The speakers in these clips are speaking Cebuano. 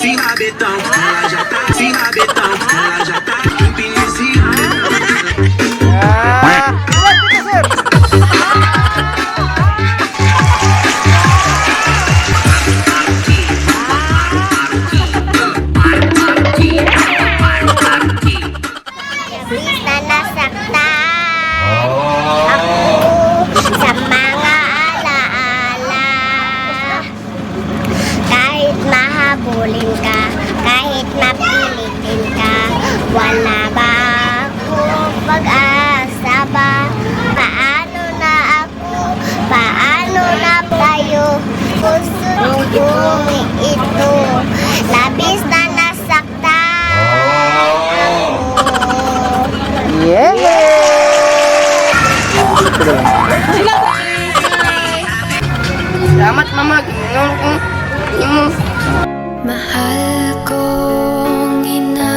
Se rabetão, ela já tá se rabetão, ela já tá empina esse rabetão. Ah! Dito, sir. Labis na nasaktan ako sa mga alaala. Kahit mahabulin ka, kahit mapilitin ka, wala ba akong pag-asa ba? Paano na ako? Paano na tayo? Puso kong ito, labis na nasaktan ako. Yeah! Salamat, Mama. Ginoo ko. Imo. Mahal kong ina,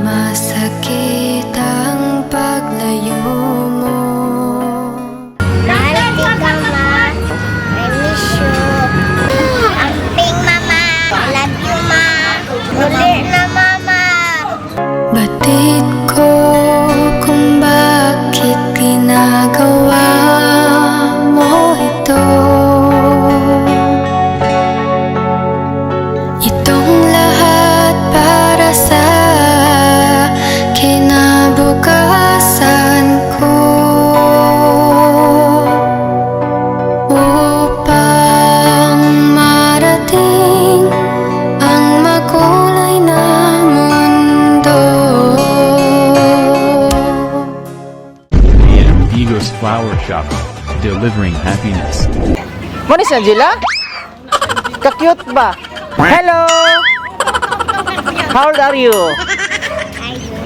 masakit ang paglayo mo. Mahal kita, Ma. I miss you. Amping, Mama. I love you, Ma. Uli na, Mama. Batid ko kung bakit ginagawa mo ito. Itong lahat para sa kinabukasan ko, upang marating ang makulay na mundo. AM Vigos Flower Shop, delivering happiness. Mo ni si Angela? Ka-cute ba? Hello! How old are you?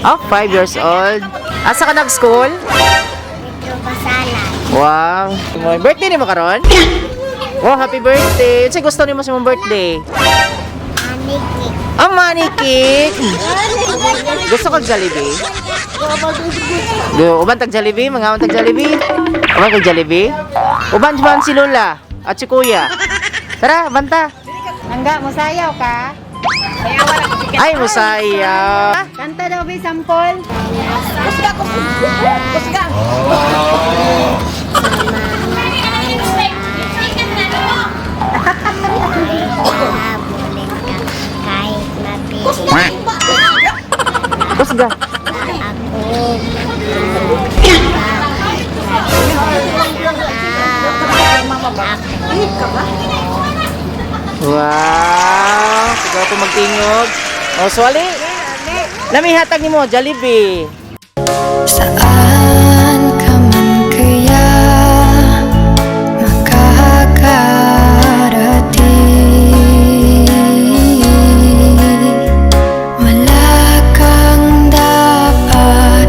Oh, 5 years old. Asa ka nag-school? Metro Basalan. Wow. Birthday nimo karon? Wow, happy birthday. Unsay gusto nimo sa imong birthday? Money cake. Ang money cake. Gusto kag Jollibee? Do, uban tag Jollibee, mga tag Jollibee. Uban kag Jollibee. Uban man si Lola at si Kuya. Tara, banta. Angga, musayaw ka? Ay, musayaw. Kanta daw, be, sampol. Kusga ko. Kusga. Mahabulin ka kahit mapilit Kusga. ako. Wow! Sigaw ko magtingog. O, swali. Lami hatag nimo Jollibee. Saan ka man kaya makakarating? Wala kang dapat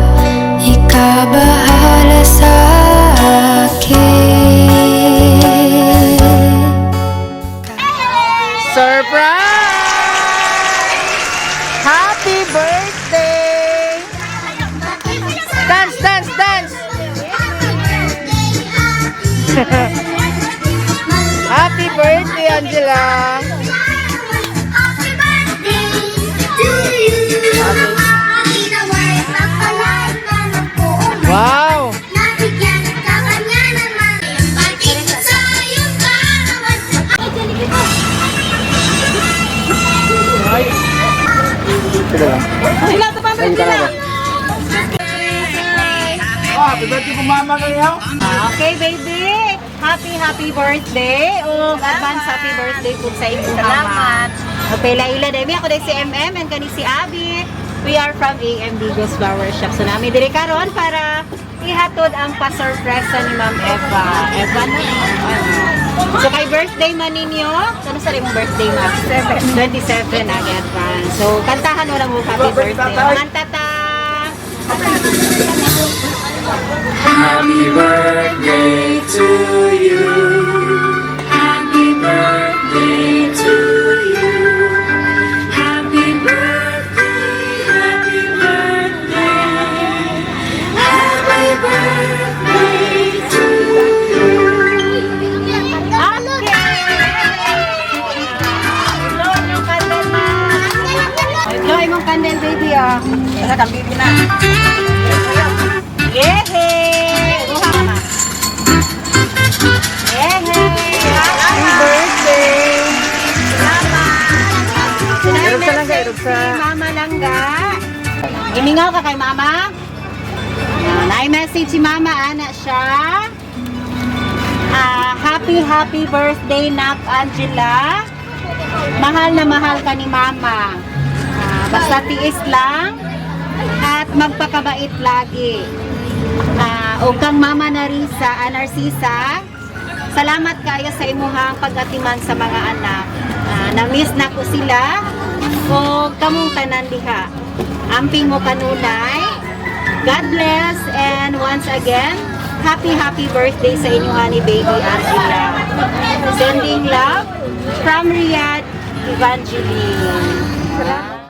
ikabahala sa akin. Surprise! Happy birthday! Dance, dance, dance! Happy birthday, Angela! Happy birthday to you. Naway pagpalain ka ng poong Wow! nabigyan ka kanya naman. Bakit sa iyong kaarawan? Ito lang. Ay, ka na ba? Happy birthday po, Mama, kayo. Okay, baby. Happy, happy birthday. O advance happy birthday po sa inyong. Salamat. Okay, Laila, dami ako dahil si MM and kani si Abby. We are from AM Vigos Flower Shop. So nami diri karon para ihatod ang pa-surpresa ni Ma'am Eva. Eva na. Ano. So kay birthday man ninyo, ano sa imong birthday, ma'am? 27 na advance. So kantahan mo lang mo happy birthday. Kanta ta. Happy birthday to you. Happy birthday to you. Happy birthday, happy birthday. Happy birthday to you. Okay. Ito yung kanta na. candle, baby, oh. Sa kang bibi na. Yehey! Buha ka, ma. Yehey! Happy birthday! Salamat! Irog sa langga, irog sa- Si Mama Langga. Imingaw ka kay Mama? Na message si Mama, ana siya. Ah, happy, happy birthday, Nak Angela. Mahal na mahal ka ni Mama. Ah, basta tiis lang at magpakabait lagi. Ah, ug kang Mama Narisa, Narcisa, salamat kayo sa imuhang pag-atiman sa mga anak. Ah, na-miss na ko sila o kamong tanan diha. Amping mo kanunay. God bless and once again, happy happy birthday sa inyo ni baby Angela. Sending love from Riyadh, Evangeline.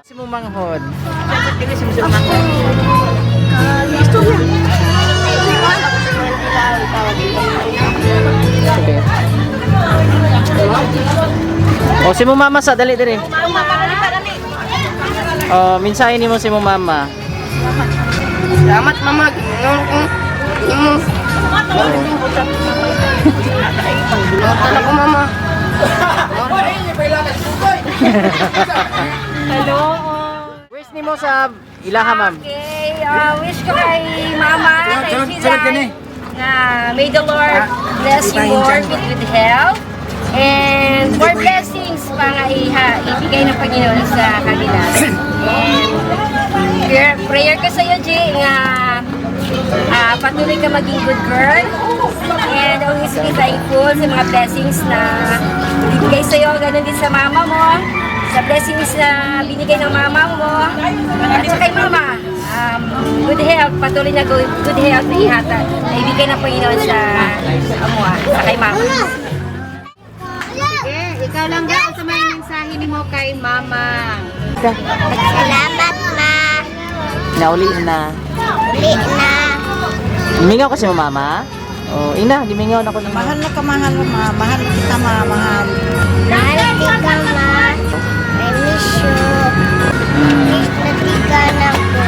Si mo manghod. Sige. O, si mo mama sa, dali dali. O, mensahe nimo si mo mama. Salamat mama. Ginoo ko. Imo. Pangginutan ako mama. Hello. Wish nimo sa ilaha, ma'am. Okay, wish ko kay Mama, kay Chizay, na may the Lord bless you more with good health and more blessings pa nga ibigay ng Panginoon sa kanila. And prayer ko sa iyo, G, nga patuloy ka maging good girl and always be thankful sa mga blessings na ibigay sa iyo, ganun din sa mama mo, sa blessings na binigay ng mama mo, at sa kay mama, good health, patuloy na good health na ihata, na ibigay ng Panginoon sa amo, sa kay mama. Sige, ikaw lang daw sa may mensahe nimo kay Mama. Salamat, Ma. Nauli na. Uli na. Mingaw kasi mo mama. O, ina, gimingaw na ko nimo. Mahal na ka mahal ma. Mahal na kita ma. Mahal. Mahal ka, Ma. I miss you. Miss na tika na ko.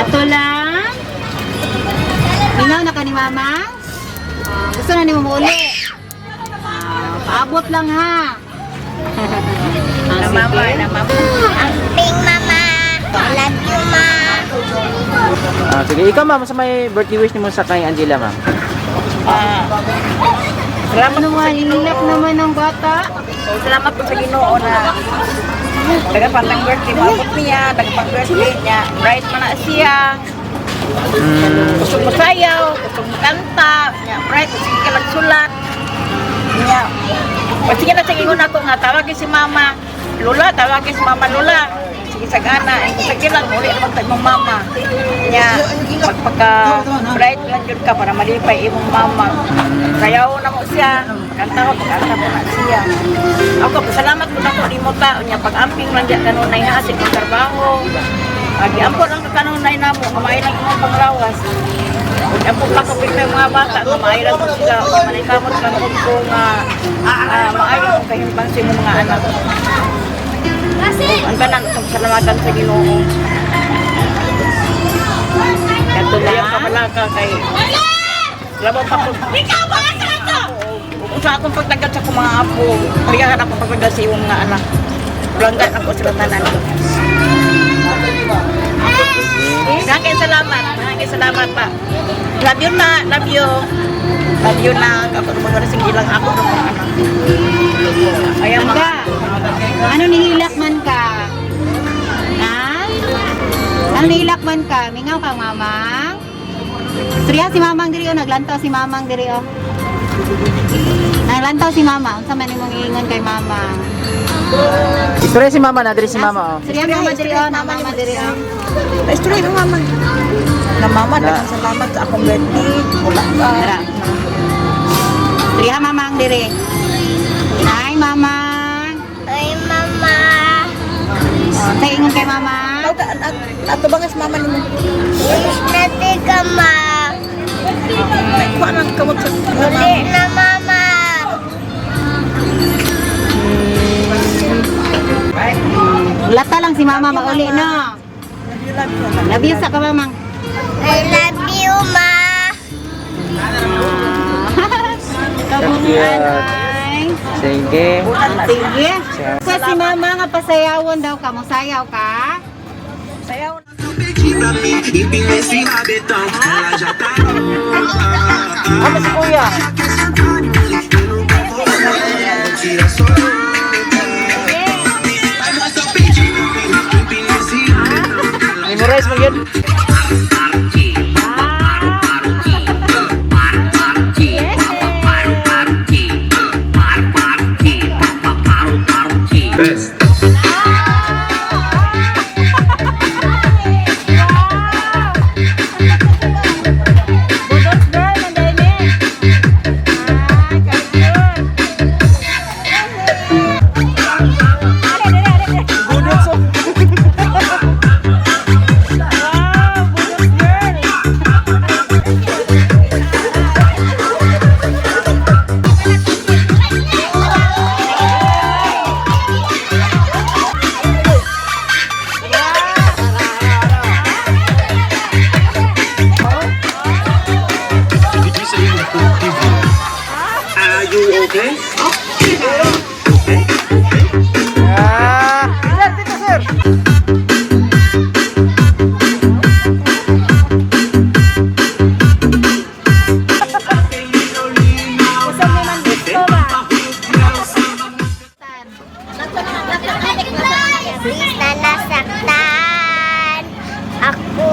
Ato lang. Mingaw na ka ni Mama? Ah, gusto na ni mo uli. Ah, paabot lang ha. Ah, sige. Amping, Mama. I love you, Ma. Ah, sige, ikaw ma'am, sa may birthday wish nimo sa kay Angela, ma'am. Salamat Ano po nga, sa Ginoo. inilak naman ng bata. Salamat po sa Ginoo na daga pang birthday maabot niya, daga pang birthday niya. Bright man na siya. Gusto mo sayaw, gusto mo kanta, niya bright, sige ka lang sulat. Niya. O sige na sige ko na nga tawagin si mama. Lula, tawagin si mama Lula. Sige sagana, sige lang uli naman tayo mong mama. Niya, pagpaka bright lang yun ka para malipay imong mama. Sayaw na mo siya, kanta ko, kanta ko na siya. Ako, pasalamat ko na ko ni mo tao niya pag-amping lang diya kanunay ha, sige trabaho. Agi ampo lang ka kanunay namo, kamay lang imong panglawas. Ampo pa ko pita yung mga bata, kamay lang ko sila. Manikamot lang ko ko nga maayo ang kahimbang sa imong mga anak. Ang tanan itong salamatan sa Ginoo. Kato Ayaw lang. ka malaka kay Labaw pa ko. Ikaw ba sa ito? Kung sa akong pagtagal sa akong mga apo, kaya akong pagtagal sa iyong mga anak. Langgan ako sila tanan. Maraming salamat. Maraming salamat pa. Love you na. Love you. Love you na. Ako naman wala sing ilang ako ng mga anak. Ayaw mga Langga, ano nihilak man ka? Ha? Ano nihilak man ka? Mingaw ka, Mamang? Surya si Mamang diri oh, naglantaw si Mamang diri oh. Naglantaw si Mama. Unsa man imong iingon kay Mama? Istorya si mama na, diri si mama, oh. Surya mama diri oh, na mama diri oh. Istorya ng mama. Na mama, daghang salamat sa akong birthday. Wala ka. Tara. Surya Mamang diri. Hi, Mamang. Ay, Mama. Oh, say ingon kay Mama. Ato ba nga si mama nimo? Miss na tika, Ma. Kuha ng kamot sa Uli na, Mama. Mulata lang si mama mauli, no? Love you sa ka, mamang. I love you, Ma. Kabungan ay. Sige. Sige. Sa si mama nga pasayawon daw ka, mosayaw ka? Pedi pra mim, empina esse rabetão. Ela já tá. Ano si kuya? Já quer sentar em mim. Eu nunca vou não. Tira só. Vai mostrar o peitinho pra mim, empina esse rabetão. Ela já Memorize mo yun. Best. Budots girl, nanday ni. Ah, ka-cute. Are, are, are, are. Budots oh. Wow, budots girl. Are you okay? Ah, sir, dito sir. Usap ni man gusto ba? Labis na nasaktan ako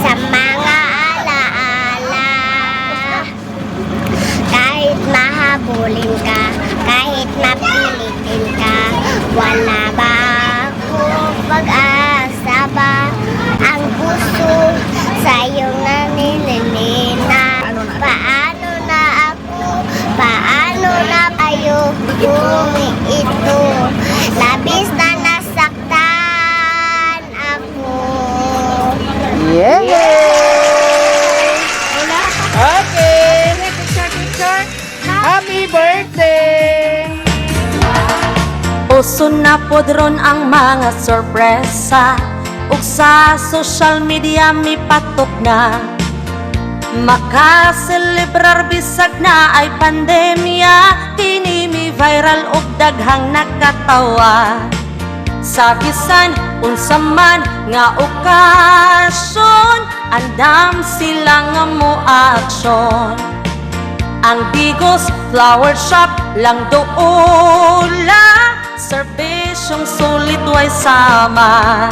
sa mga alaala. Kahit mahabulin ka, kahit mapilitin ka, wala ba akong pag-asa ba? Ang puso sa'yo nanililina. Paano na ako? Paano na kayo kung ito? Labis na nasaktan ako. Yeah! Okay! Picture, picture. Happy birthday! Uso na pod ron ang mga sorpresa ug sa social media mipatok na. Makaselebrar bisag na ay pandemya, kini mi viral og daghang nakatawa. Sa bisan unsa man nga okasyon, andam sila nga mo aksyon. Ang Digos Flower Shop lang doula, serbisyong sulit way sama.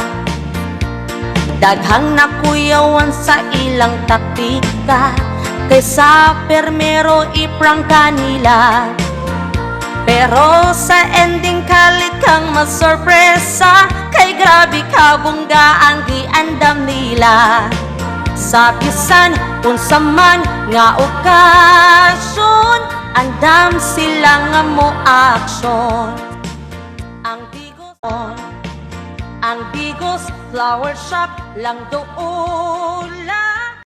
Daghang nakuyawan sa ilang taktika, kaysa permero iprangka nila. Pero sa ending kalit kang masorpresa, kay grabe kabungga ang giandam nila. Sa bisan unsa man nga okasyon, andam sila nga mo aksyon. Ang Digos, ang Digos Flower Shop lang doon.